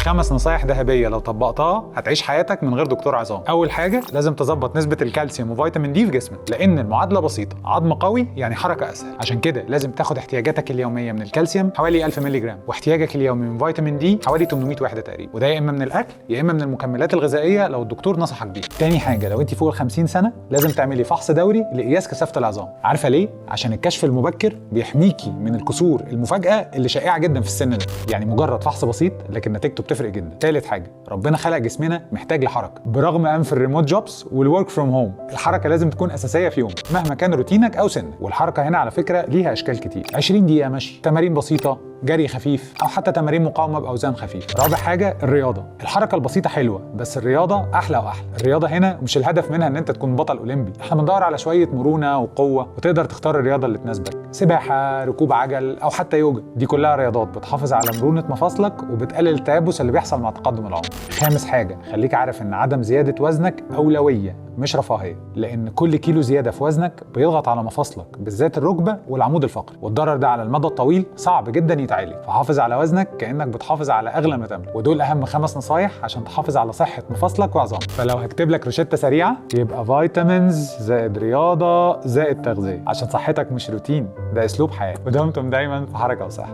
5 نصايح ذهبية لو طبقتها هتعيش حياتك من غير دكتور عظام. اول حاجة لازم تظبط نسبه الكالسيوم وفيتامين دي في جسمك، لان المعادلة بسيطه، عظم قوي يعني حركة اسهل. عشان كده لازم تاخد احتياجاتك اليومية من الكالسيوم حوالي 1000 مللي جرام، واحتياجك اليومي من فيتامين دي حوالي 800 وحده تقريبا، وده يا اما من الاكل يا اما من المكملات الغذائية لو الدكتور نصحك بيها. تاني حاجة لو انت فوق ال 50 سنة لازم تعملي فحص دوري لقياس كثافة العظام. عارفه ليه؟ عشان الكشف المبكر بيحميكي من الكسور المفاجاة اللي شائعة جدا في السن ده، يعني مجرد فحص بسيط لكن نتيجته بتفرق جدا. تالت حاجة، ربنا خلق جسمنا محتاج لحركة، برغم انف ال remote jobs وال work from home، الحركة لازم تكون اساسية في يومك مهما كان روتينك او سنك. والحركة هنا على فكرة ليها اشكال كتير، 20 دقيقة مشي، تمارين بسيطة، جري خفيف، او حتى تمارين مقاومة باوزان خفيفة. رابع حاجة الرياضة. الحركة البسيطة حلوة بس الرياضة احلى واحلى. الرياضة هنا مش الهدف منها ان انت تكون بطل اولمبي، احنا بندور على شوية مرونة وقوه، وتقدر تختار الرياضة اللي تناسبك، سباحة، ركوب عجل، او حتى يوجا. دي كلها رياضات بتحافظ على مرونة مفاصلك وبتقلل التيبس اللي بيحصل مع تقدم العمر. خامس حاجة، خليك عارف ان عدم زيادة وزنك اولوية مش رفاهية، لان كل كيلو زيادة في وزنك بيضغط على مفاصلك، بالذات الركبة والعمود الفقري، والضرر ده على المدى الطويل صعب جدا يتعالج. فحافظ على وزنك كانك بتحافظ على اغلى ما تملك. ودول اهم 5 نصايح عشان تحافظ على صحة مفاصلك وعظامك. فلو هكتب لك روشته سريعة يبقى vitamins زائد رياضة زائد تغذية، عشان صحتك مش روتين، ده اسلوب حياة. ودمتم دايما في حركة وصحة.